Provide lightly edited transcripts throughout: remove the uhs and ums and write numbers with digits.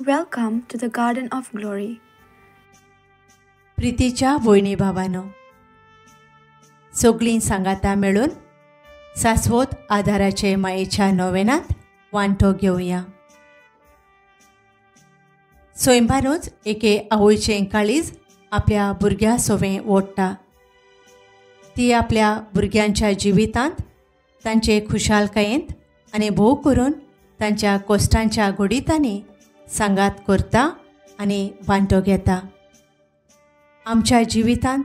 Welcome to the Garden of Glory. प्रितीच्या भयणी भावानो, सगळीं सांगाता मेळून सास्वत आधाराचे मायेच्या नोवेनांत वांटो घेवया. स्वयंभानूच एके आवयचें काळीज आपल्या भुरग्या सोवें ओडटा. ती आपल्या भुरग्यांच्या जिवितांत तांचे खुशालकायेंत आनी भोव करून तांच्या कोश्टांच्या घोडितांनी सांगात करता आनी वांटो घेता. आमच्या जिवितांत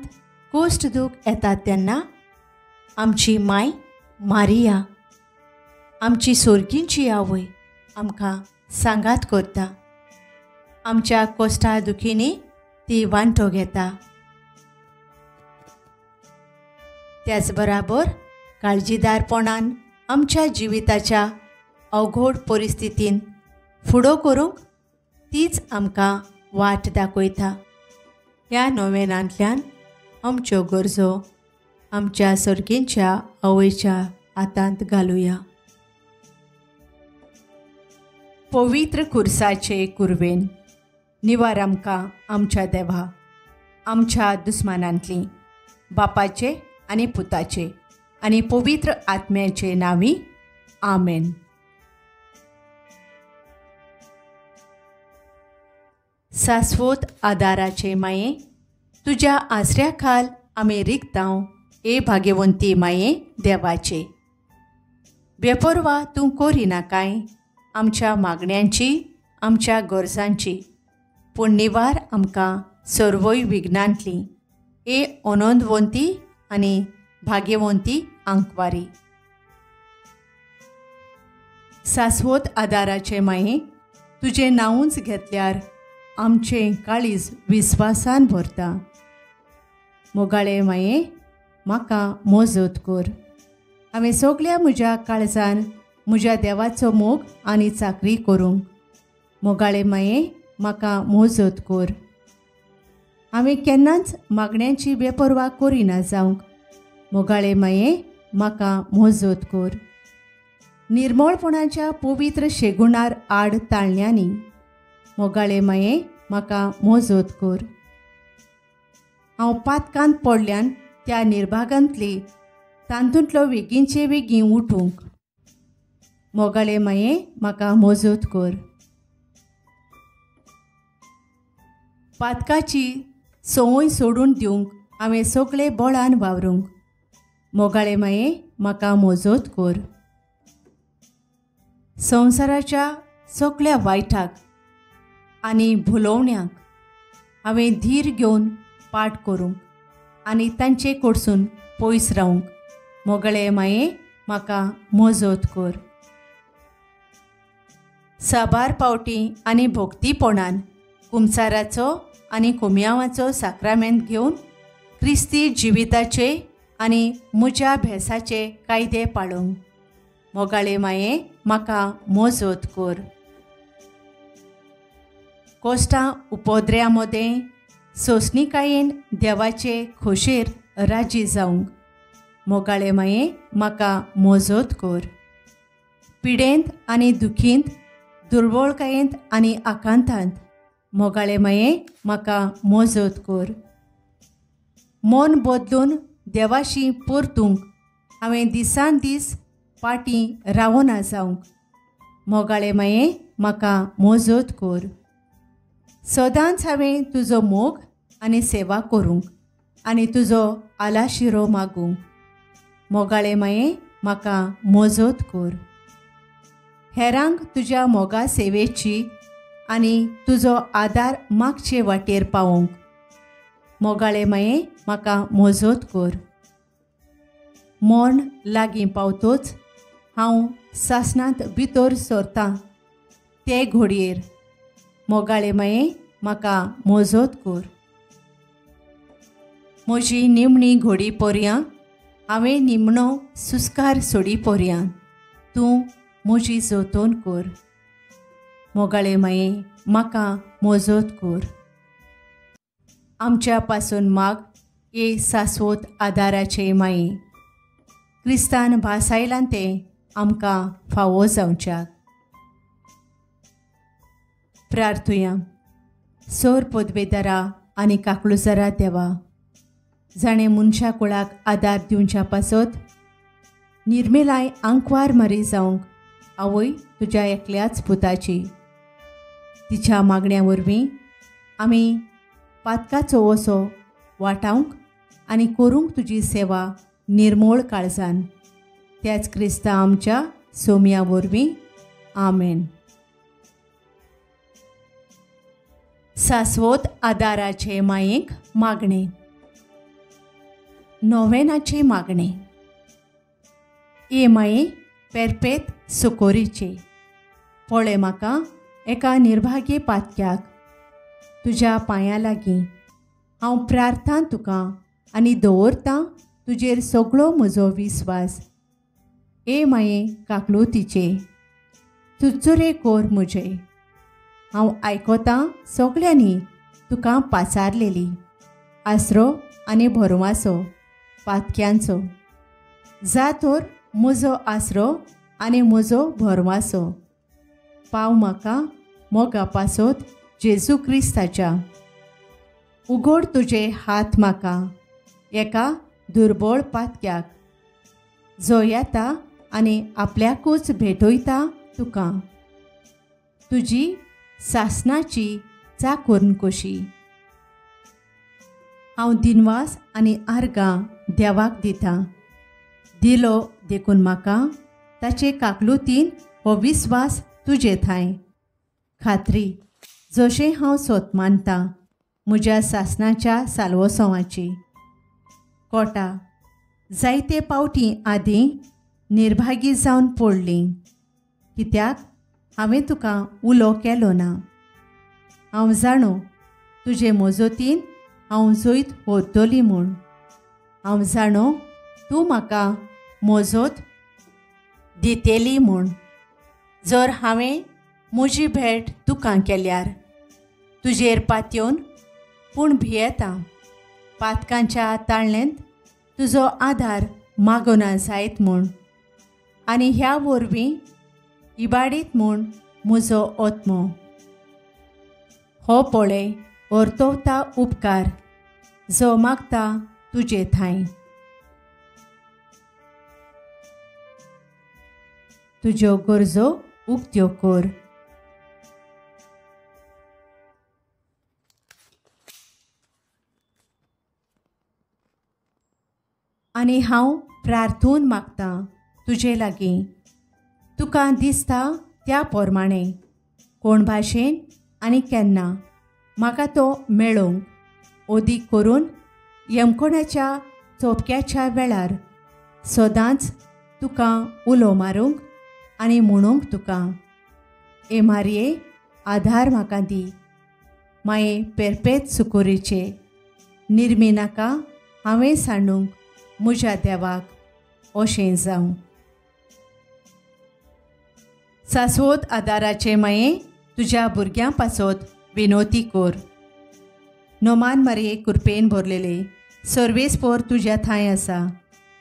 कोश्ट दूख येतात तेन्ना आमची माय मारिया, आमची सोर्गींची आवय, आमकां सांगात करता. आमच्या कोश्टा दुखींनी ती वांटो घेता. त्याच बराबर काळजीदारपणान आमच्या जिविताच्या अवघड परिस्थितीन फुडो करूंक तीच आमकां वाट दाखयता. ह्या नोवेनांतल्यान आमच्यो गरजो आमच्या सर्गींच्या आवयच्या हातांत घालुया. पवित्र खुर्साचे कुरवेन निवार आमकां आमच्या देवा, आमच्या दुस्मानांतली, बापाचे आनी पुताचे आनी पवित्र आत्म्याचे नांवी, आमेन. सास्वत आदाराचे माये, तुज्या आसऱ्या खाल आमी रिगतांव, ए भाग्यवंती माये देवाचे. बेपर्वा तूं करिनाकाय आमच्या मागण्यांची, आमच्या गरजांची, पूण निवार आमकां सर्वय विघ्नांतली, ए अनंदवंती आनी भाग्यवंती आंकवारी. सास्वत आदाराचे माये, तुजें नांवूच घेतल्यार आमचें काळीज विस्वासान भरता. मोगाळे माये, म्हाका मोजत कर. हांवें सगल्या म्हज्या काळजान म्हज्या देवाचो मोग आनी चाकरी करूंक. मोगाळे माये, म्हाका मोजत कर. हांवें केन्नाच मागण्यांची बेपर्वा करिना जावंक. मोगाळे माये, म्हाका मोजत कर. निर्मळपणाच्या पवित्र शेगुणार आड ताळण्यांनी मोगाळे माये, म्हाका मोजत कर. हांव पातकांत पडल्यान त्या निर्भागांतली तातूंतलो वेगींचे वेगीं उठूंक. मोगाळे माये, म्हाका मोजत कर. पातकाची संवय सोडून दिवंक हांवें सगळे बळान वावरूंक. मोगाळे माये, म्हाका मोजत कर. संवसाराच्या सगळ्या वायटाक आनी भुलोवण्याक हांवें धीर घेवन पाठ करूंक आनी तांचे कडसून पयस रावंक. मोगळे माये, म्हाका मोजत कर. साबार पावटी आनी भक्तीपणान कुमसाराचो आनी कोमयांवाचो साक्रामेंत घेवन क्रिस्ती जिविताचे आनी म्हज्या भेसाचे कायदे पाळूंक. मोगाळे माये, म्हाका मोजत कर. कोश्टां उपद्र्या मदें सोंसणिकायेन देवाचे खोशेर राजी जावंक. मोगाळे माये, म्हाका मोजत कर. पिडेंत आनी दुखींत, दुर्बळकायेंत आनी आकांतांत मोगाळे माये, म्हाका मोजत कर. मन बदलून देवाशी परतूंक हांवें दिसान दीस पाटीं रावना जावंक. मोगाळे माये, म्हाका मोजत कर. सदांच हांवें तुजो मोग आनी सेवा करूंक आनी तुजो आलाशिरो मागूंक. मोगाळे माये, म्हाका मोजत कर. हेरांक तुज्या मोगा सेवेची आनी तुजो आदार मागचे वाटेर पावोवंक. मोगाळे माये, म्हाका मोजत कर. मर्ण लागीं पावतोच हांव सासणांत भितर सरतां ते घोडयेर. मोगाळे माये, म्हाका मोजत कर. म्हजी निमणी घोडी पोरयां हांवें निमणो सुस्कार सोडी पोरयां तूं म्हजी जतन कर. मोगाळे माये, म्हाका मोजत कर. आमच्या पासून माग ए सास्वत आदाराचे माये, क्रिस्तान भासायलां तें आमकां फावो जावच्याक. प्रार्थुया. सोर पोदवेदारा आनी काकळुजरा देवा, जाणें मनशा कुळाक आदार दिवच्या पासत निर्मेलाय आंकवार मरी जावंक आवय तुज्या एकल्याच पुताची, तिच्या मागण्या वरवीं आमी पातकाचो वसो वाटावंक आनी करूंक तुजी सेवा निर्मोळ काळजान, त्याच क्रिस्ता आमच्या सोम्या वरवीं. आमेन. सास्वत आदाराचे मायेक मागणें. नोवेनाचें मागणें. ए माये पेरपेत सुकोरीचे, पळय म्हाका एका निर्भागी पातक्याक तुज्या पांयां लागीं हांव प्रार्थना तुका आनी दवरतां तुजेर सगळो म्हजो विस्वास. ए माये काकलुतीचे, चुरचुरे कोर म्हजे, हांव आयकतां सगळ्यांनी तुका पाचारलेली आसरो आनी भरवासो पातक्यांचो. जा तर म्हजो आसरो आनी म्हजो भरवासो, पाव म्हाका मोगा पासत जेजू क्रिस्ताच्या. उगड तुजे हात म्हाका एका दुर्बळ पातक्याक, जो येता आनी आपल्याकूच भेटयता तुका, तुजी सासनाची चाकून कशी. हांव दिनवास आनी आर्गां देवाक दितां, दिलो देखून म्हाका ताचे काकलुतीन हो विस्वास तुजे थांय खात्री, जशें हांव सोत मानतां म्हज्या सासनाच्या साल्वोसवाची. कोटा जायते पावटी आदीं निर्भागी जावन पडली, कित्याक हांवें तुका उलो केलो ना. हांव जाणो तुजे मजतीन हांव जैत व्हरतली म्हूण, हांव जाणो तूं म्हाका मजत दितली म्हूण. जर हांवें म्हजी भेट तुका केल्यार तुजेर पातयेवन, पूण भियेता पातकांच्या ताळणेंत तुजो आदार मागोना जायत म्हूण, आनी ह्या वरवीं इबाडीत म्हूण म्हजो आत्मो. हो पळय अर्तवता उपकार जो मागता तुजे थांय. तुज्यो गरजो उक्त्यो कर. आनी हांव प्रार्थून मागतां तुजे लागीं, तुका दिसता त्या प्रमाणे कोण भाशेन आनी केन्ना म्हाका तो मेळोवंक ओदीक करून यमकोणाच्या चोपक्याच्या वेळार सदांच तुका उलो मारूंक आनी म्हणूंक तुका, ए मारये आधार म्हाका दी, माये पेरपेत सुकोरीचे निर्मी नाका हांवें सांडूंक म्हज्या देवाक, अशें जावं. सास्वत आदाराचे माये तुज्या भुरग्यां पासत विनोती कोर. नोमान मारये कुरपेन भरलेले सर्वेस्पोर तुज्या थांय आसा,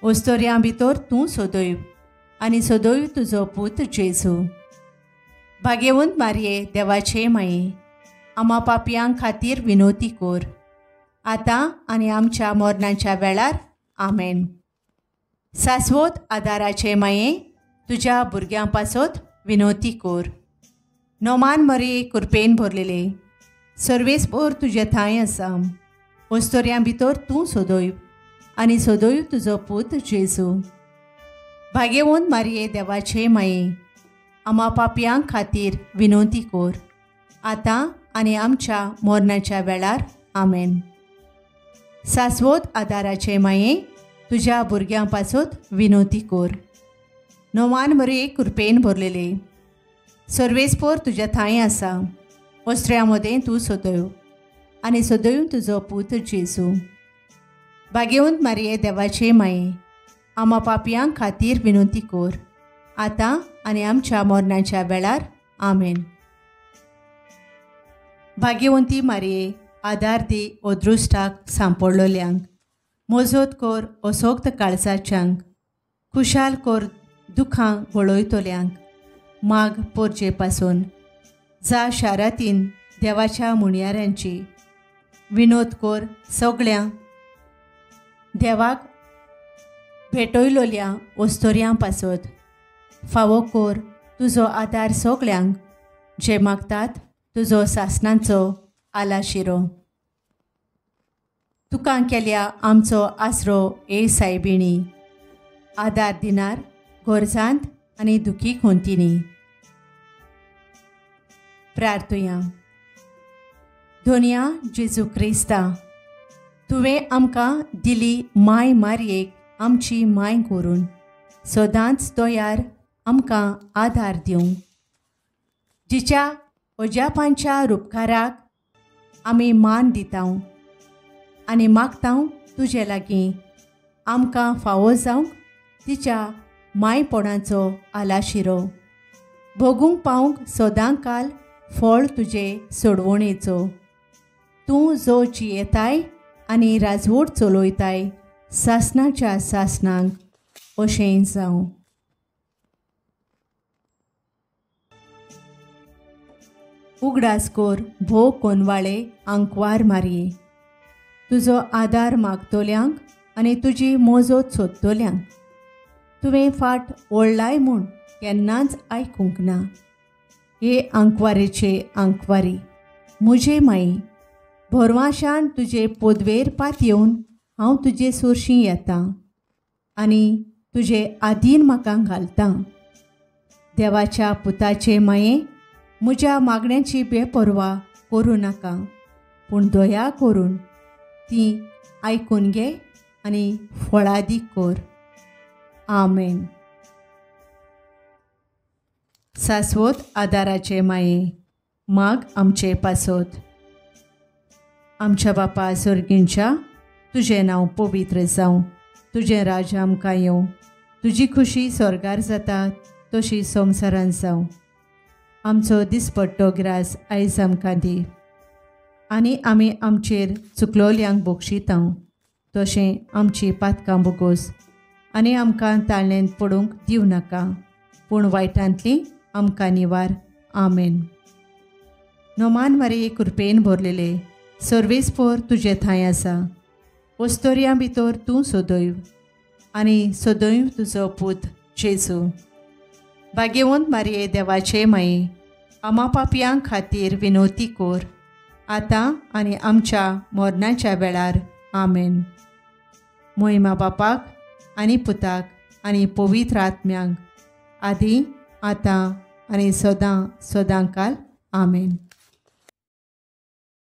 ओस्तोर्यां भितर तूं सदैव आनी सदैव तुजो पूत जेजू. भाग्यवंत मारये देवाचे माये, आमा पापयां खातीर विनोती कोर, आतां आनी आमच्या मरणाच्या वेळार. आमेन. सास्वत आदाराचे माये तुज्या भुरग्यां पासत विनोती कोर. नोमान मरये कुरपेन भरलेले सर्वेस्पोर तुजे थांय आसा, ओस्तोर्यां भितर तूं सदैव आनी सदैव तुजो पूत जेजू. भाग्यवंत मारये देवाचे माये, आमा पापयां खातीर विनोती कोर, आतां आनी आमच्या मरणाच्या वेळार. आमेन. सास्वत आदाराचे माये तुज्या भुरग्यां पासत विनोती कोर. नोमान मरये कुरपेन भरलेले सर्वेस्पोर तुज्या थांय आसा, ओस्त्र्या मदें तूं सदैव आनी सदैव तुजो पूत जेजू. भाग्यवंत मारये देवाचे माये, आमा पापयां खातीर विनोती कोर, आतां आनी आमच्या मरणाच्या वेळार. आमेन. भाग्यवंती मारये आदार दी अदृश्टाक सांपडलोल्यांक, मजत कर असोक्त काळजाच्यांक, खुशाल कर दुखां गळयतल्यांक, माग पोरचे पासून जा शारातीन देवाच्या मुणयाऱ्यांची विनोद कोर सगळ्या देवाक भेटयलोल्या ओस्तोरयां पासत. फावो कोर तुजो आदार सगळ्यांक जे मागतात तुजो सासणांचो आलाशिरो. तुका केल्या आमचो आसरो ए सायबिणी, आदार दिनार गोरजांत आनी दुखी खोंतिनी. प्रार्थुया. धोनिया जेजू क्रिस्ता, तुवें आमकां दिली माय मारयेक आमची माय करून सदांच तयार आमकां आदार दिवंक, जिच्या अजापांच्या रुपकाराक आमी मान दिता आनी मागता तुजे लागीं आमकां फावो जावंक तिच्या मायपणाचो आलाशिरो भोगूंक पावंक सदां काल फळ तुजे सोडवणेचो. तूं जो जियेताय आनी राजवट चलयताय सासणाच्या सासणांक, अशें जावं. उगडास कोर भोव कोनवाळे आंकवार मारये, तुजो आदार मागतल्यांक आनी तुजी मोजोत सोदतल्यांक तुवें फाट ओडलाय म्हूण केन्नाच आयकूंक ना. हे आंकवारेचे आंकवारी म्हजे माई, भरवाशान तुजे पोदवेर पातयेवन हांव तुजे सोरशीं येता आनी तुजे आदीन म्हाका घालता. देवाच्या पुताचे माये, म्हज्या मागण्यांची बेपर्वा करूं नाका, पूण दया करून ती आयकून घे आनी फळादीक कर. आमेन. सास्वत आदाराचे माये, माग आमचे पासत. आमच्या बापा सर्गींच्या, तुजें नांव पवित्र जावं, तुजें राज्य आमकां येवं, तुजी खुशी स्वर्गार जाता तशी संवसारांत जावं. आमचो दिसपट्टो ग्रास आयज आमकां दी आनी आमी आमचेर चुकलोल्यांक बक्षिता तशें आमची पातकां बोगोस आनी आमकां ताळ्ळेंत पडूंक दिवं नाका, पूण वायटांतली आमकां निवार. आमेन. नोमान मारये कृपेन भरलेले सर्वेस्पोर तुजे थंय आसा, ओस्तोरयां भितर तूं सदैव आनी सदैव तुजो पूत जेजू. भाग्यवंत मारये देवाचे माये, आमा पापयां खातीर विनोती कोर आतां आनी आमच्या मरणाच्या वेळार. आमेन. मोहिमा बापाक आनी पुताक आनी पवित्र आत्म्यांक, आदी आतां आनी सदां सदां काल. आमेन.